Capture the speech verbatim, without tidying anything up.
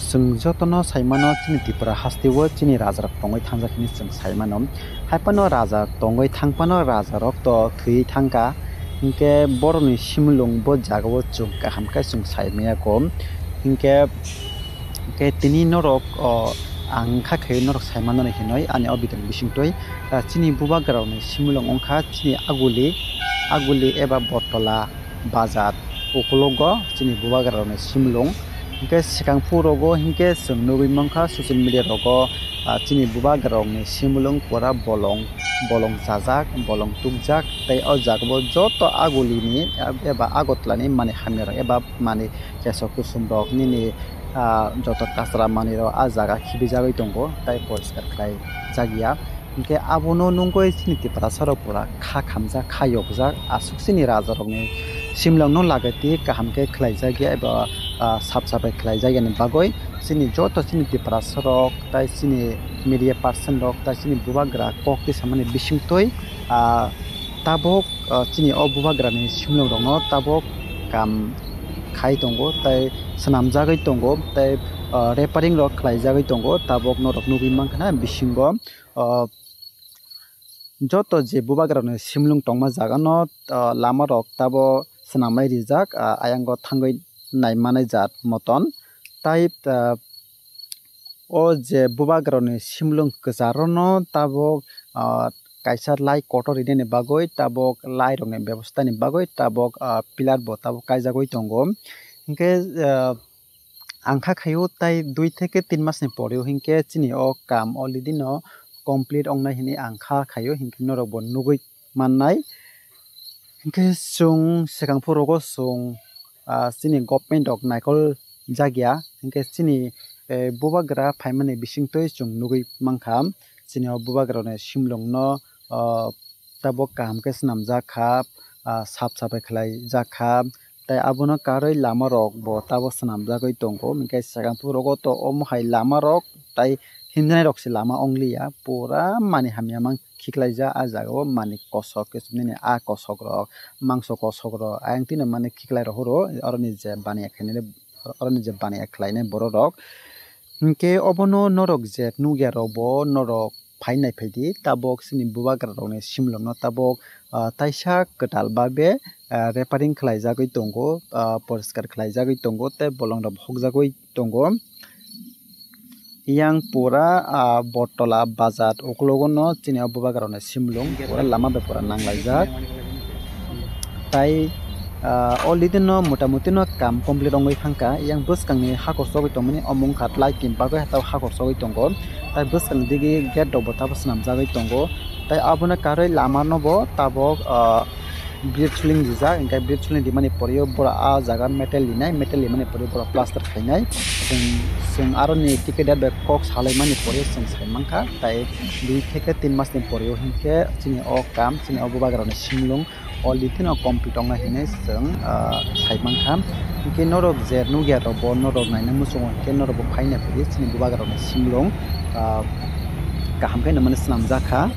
Chwng jotono sai mano, chini Tripura hasteo chini rajarok tongwi thangjak hinwi chwng sai mano. Hai phano raja tongwi thang phano rajarok to thwiwi thangkha. Hinkhe borokni similung bo jagao chwng kaham khe chwng sai maya kho. Hinkhe, hinkhe tini norok, o, ang kha khe norok sai mano hinwi ani o video ni bisingtwi, ah, chini bubagrarokni similung wngkha chini Aguli, Aguli eba Bottola bazar ukulogo chini bubagrarokni similung. Hinkhe swkang phuru rogo hinkhe chwng nugwi mankha social media rogo, ah, chini bubagrarokni similung pura bolong, bolong chajak, bolong tukjak, tei o jagao joto Agulini eba Agartala ni manwi hamyarok eba manwi keso kusum rok nini, ah, joto kasra manwi rok ah jaga khibijagwi tongo, tei poriskar khlai jakya. Hinkhe abono nungwi chini Tiprasa rok pura kha khamjak, kha yokjak, aswk chini raja rokni similung no lagaiti kaham khe khlai jakya eba, ah, sap sapai khlai jakya ni bagwi chini joto chini Tiprasa rok tei chini media person rok tei chini bubagra kok twi samani bisingtwi, ah, tabuk, ah, chini o bubagrani similung rokno tabuk kam khai tongo tei swnamjagwi tongo tei, ah, repairing rok khlai jagwi tongo tabuk norok nugwi mankha na bisingo. Ah, joto je bubagrarokni similung tongma jagano, ah, lamarok tabo swnamnai rijak, ah, ayango thangwi naimanai jat moton. Tai, ah, o je bubagrarokni similung kwcharono tabuk, ah, kaisa light kotor rinani bagwi tabuk light rokni bebostani bagwi tabuk, ah, pillar bo tabuk kaijagwi tongo. Hinkhe, ah, ang kha khaio tai dui theke tin masni poreo hinkhe chini o kam already no complete wngnai hinwi ang kha khaio, hinkhe norok bo nugwi mannai. Hinkhe chwng swkang phuru rogo chwng, ah, chini government rok naikol jakya, hinkhe chini, eh, bubagra phaimani bisingtwi chwng nugwi mankha, chini o bubagrarokni similungno, ah, tabuk kaham khe swnamjak kha, ah, sap sapai khlai jak kha, tei abono karwi lama rok bo tabuk swnamjagwi tongo, hinkhe swkang phuru rogo to omo hai lama rok tai himnai rok se lama wngliya, pura manwi hamya mang khiklaijak ah jagao, manwi kosok khe nini ah kosok rok, mangso kosok rok, ayang tino manwi khiklai rohoro, oroni je baniya khainai, oroni je baniya khlainai borok rok. Hinkhe obono norok je nukya rok bo norok phai nai phaidi, tabuk chini bubagra rokni similungno tabuk, ah, taisa kwtal babe, ah, repairing khlaijagwi tongo, ah, poriskar khlaijagwi tongo tei bolong rok hokjagwi tongo. Yang pura, ah, Bottola bazar ukulogo no chini o bubagrarokni similung pura lama bai pura nanglaijak. Tai, ah, already no motamuti no kam complete wngwi thangkha. Yang bwskangni hakor chogwi tongmani omo wngkha light ni bagwi hato hakor chogwi tongo. Tai bwskang digi gate rok bo tabuk swnamjagwi tongo. Tai abono karwi lama no bo tabuk, ah, bridge swling rijak, hinkhe bridge swling rimani poreo borok ah jaga metal linai, metal limani poreo borok plaster khainai. Chwng, chwng aroni ticket date bai kok salaimani poreo chwng sai mankha, tai dui theke tin masni poreo hinkhe chini o kam, chini o bubagrarokni similung already no complete wngnai hinwi chwng, ah, sai mankha. Hinkhe norok je nukya rok bo norok naina muchungo hinkhe norok bo phaina phaiwi chini bubagrarokni similung, ah, kaham khe nangmani swnamjak kha.